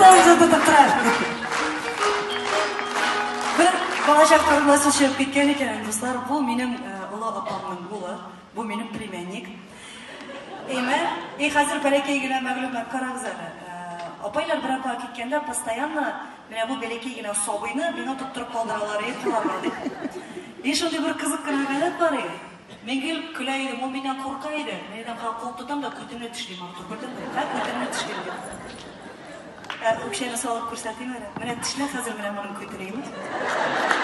Тавышын тотып тора. Бер балачак турында сүз чыгып киткән икән, дуслар, бу минем олы апамның улы, бу минем племянник. Әйме, и хәзер бәләкәй генә мәгълүмат карагыз әле. Апайлар бер апа киткәндә постоянно менә бу бәләкәй генә сабыйны миңа тоттырып калдыралар, и карарга дип. И шундый бер кызык кына гадәт бар иде. Мин гел көлә идем, ул миннән курка иде. Мин әйтәм, хәзер куып тотам да күтеңне тешлим, Артур, күрдеңме? Ә, күтеңне тешлим дип. Ә, үкчәне салып күрсәтим әле. Менә тешлә хәзер менә моның күтен, әйме?